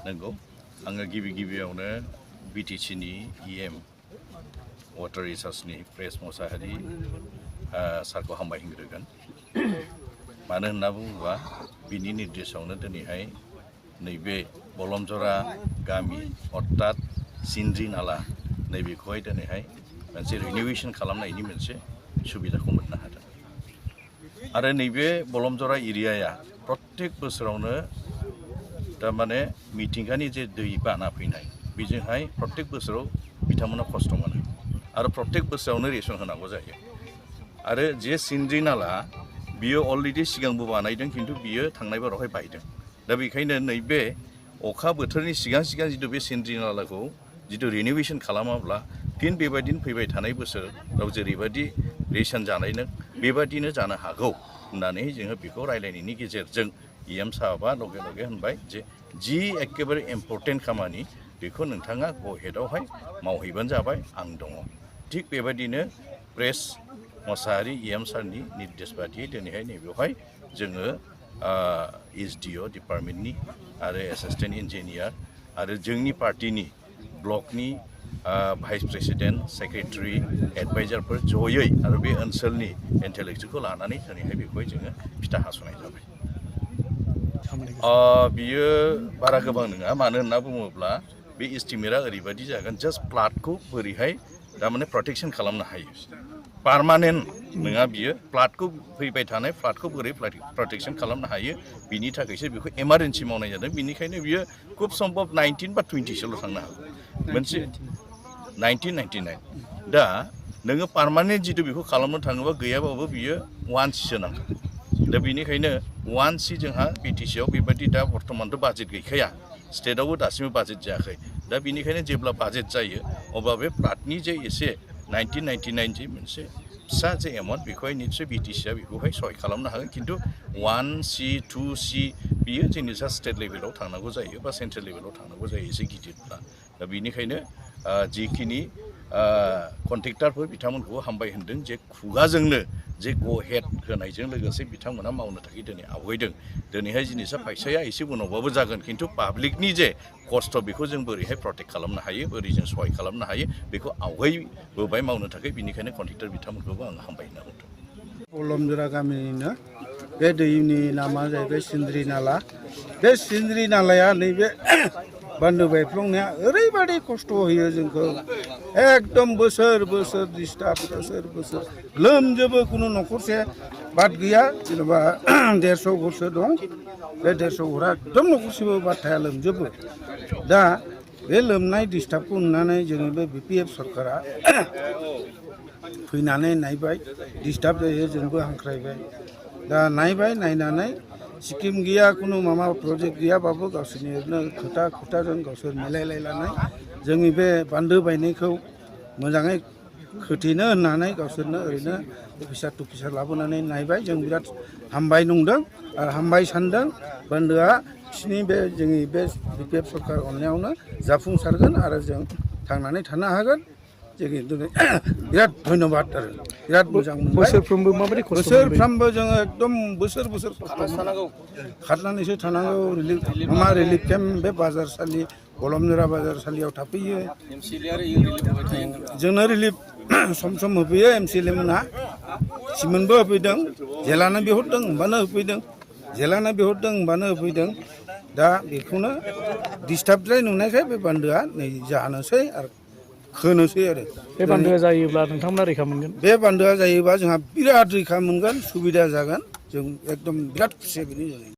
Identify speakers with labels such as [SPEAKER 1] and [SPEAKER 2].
[SPEAKER 1] नंगौ आङो गिबियावनो बिटिसिनि इएम वाटार रिसार्चनि प्रेस मोसाहारि सारखौ हामबाय होग्रोगोन। मानो होनना बुङोबा बिनि निर्देशआवनो दिनैहाय नैबे बलमजरा गामि अर्थात सिनद्रि नाला नैबेखौहाय दिनैहाय मोनसे रिनिउवेशन खालामनायनि मोनसे सुबिदाखौ मोननो हादों। आरो नैबे बलमजरा एरियाया प्रत्येक बोसोरावनो तारमाने मिथिंगानि जे दै बाना फैनाय बेजोंहाय प्रत्येक बोसोराव बिथांमोना खस्थ' मोनो आरो प्रत्येक बोसोरावनो रेसन होनांगौ जायो। आरो जे सिनद्रि नाला बियो अलरेडि सिगांबो बानायदों खिन्थु बियो थांनाय बारावहाय बायदों। दा बेखायनो नैबे अखा बोथोरनि सिगां जिथु बे सिनद्रि नालाखौ जिथु रिनिउवेशन खालामाब्ला फिन बेबायदिनो फैबाय थानाय बोसोराव जेरैबायदि रेसन जानायनो बेबायदिनो जानो हागौ होननानै जोङो बेखौ रायलायनायनि गेजेरजों इएम साहाबा लगे लगे होनबाय जि एखेबारे इम्पर्टेन्ट खामानि बेखौ नोंथाङा गहेदावहाय मावहैबानो जाबाय आं दङ। थिग बेबायदिनो प्रेस मोसाहारि इएम सारनि निर्देश बादियै दिनैहाय नैबेवहाय जोङो एसडिअ डिपार्टमेन्टनि आरो एसिस्टेन्ट इन्जिनियार आरो जोंनि पार्टिनि ब्लकनि भाइस प्रेसिडेन्ट सेक्रेटारि एडभाइजारफोर जयै आरो बे ओनसोलनि इन्टेलेक्टुवेलखौ लानानै दिनैहाय बेखौहाय जोङो फिथा हास'नाय जाबाय। बियो बारा गोबां नङा। मानो होनना बुङोब्ला बे एस्टिमेटआ ओरैबायदि जागोन जास्ट फ्लाडखौ बोरैहाय थारमाने प्रटेक्शन खालामनो हायो। पार्मानेन्ट नङा बियो। फ्लाडखौ फैबाय थानाय फ्लाडखौ बोरै प्रटेक्शन खालामनो हायो बिनि थाखायसो बेखौ इमारजेन्सि मावनाय जादों। बिनिखायनो बियो खुब सम्भब 19 बा 20सोल' थांनो हागौ। मोनसे 1999 दा नोङो पार्मानेन्ट जिथु बेखौ खालामनो थाङोबा गैयाबाबो बियो 1C नांगौ। दा बेनिखायनो 1C जोंहा बिटिसिआव बेबायदि दा बर्थमानथ' बाजेट गैखाया। स्टेटआवबो दासिमबो बाजेट जायाखै। दा बेनिखायनो जेब्ला बाजेट जायो अब्ला बे फ्लाडनि जे एसे 1999 जे मोनसे फिसा जे एमाउन्ट बेखौहाय निस्सय बिटिसिआ बेखौहाय सहाय खालामनो हागोन। खिन्थु 1C 2C बियो जोंनि जा स्टेट लेभेलाव थांनांगौ जायो बा सेन्ट्रेल लेभेलाव थांनांगौ जायो एसे गिदिरब्ला। दा बेनिखायनो जिखिनि कन्ट्रेक्टरफोर बिथांमोनखौ हामबाय होनदों जे खुगाजोंनो जे ग हेड होनायजों लोगोसे बिथांमोना मावनो थाखाय दिनै आवगायदों। दिनैहाय जिनिसा फैसाया एसे उनावबाबो जागोन खिन्थु पाब्लिकनि जे खस्थ' बेखौ जों बोरैहाय प्रटेक्ट खालामनो हायो बोरै जों सहाय खालामनो हायो बेखौ आवगायबोबाय मावनो थाखाय। बिनिखायनो कन्ट्रेक्टर बिथांमोनखौबो आं हामबाय होनना बुंदों।
[SPEAKER 2] बलमजरा गामिनिनो बे दैनि नामा जाहैबाय सिनद्रि नाला। बे सिनद्रि नालाया नैबे बान्दो बायफ्लंनाया ओरैबायदि खस्थ' होयो जोंखौ। एकदम बोसोर डिस्टार्ब बोसोर लोमजोबो। खुनु न'खरसे बाद गैया। जेनेबा 150 घरसो दं। बे 150 घरा एकदम न'खरसेबो बाद थाया लोमजोबो। दा बे लोमनाय डिस्टार्बखौ नुनानै जोंनि बे बिपिएफ सरकारा फैनानै नायबाय। डिस्टार्ब जायो जोंबो हांख्रायबाय। दा नायबाय नायनानै स्किम गैया खुनु माबा प्रजेक्ट गैयाबाबो गावसोरनि ओरैनो खोथाजों गावसोर मिलायलायनानै जोंनि बे बान्दो बायनायखौ मोजाङै खोथेनो होननानै गावसोरनो ओरैनो अफिसार लाबोनानै नायबाय। जों बिराद हामबाय नंदों आरो हामबाय सानदों। बान्दोआ बिसिनि बे जोंनि बे बिपिएफ सरकार अननायावनो जाफुंसारगोन आरो जों थांनानै थानो हागोन। जोंनि बिराद धन्यबाद आरो बिराद मोजां मोनबाय।
[SPEAKER 3] बोसोरफ्रोमबो माबायदि खस्थ'
[SPEAKER 2] बोसोरफ्रामबो जोङो एकदम बोसोर खारनानैसो थानांगौ। रिलिफ केम्प बे बाजारसालि बलमजरा बाजारसालियाव थाफैयो। जोंनो रिलिफ सम होफैयो एमसिएलए मोनहा। सिमोनबो होफैदों। जेलानो बिहरदों होमबानो होफैदों। दा बेखौनो डिस्टार्बद्राय नुनायखाय बे बान्दोआ नै जानोसै आरो खोनोसै आरो।
[SPEAKER 3] बे बान्दोआ जायोब्ला नोंथांमोना रैखा मोनगोन।
[SPEAKER 2] बे बान्दोआ जायोबा जोंहा बिराद रैखा मोनगोन। सुबिदा जागोन। जों एकदम बिराद खुसि बेनि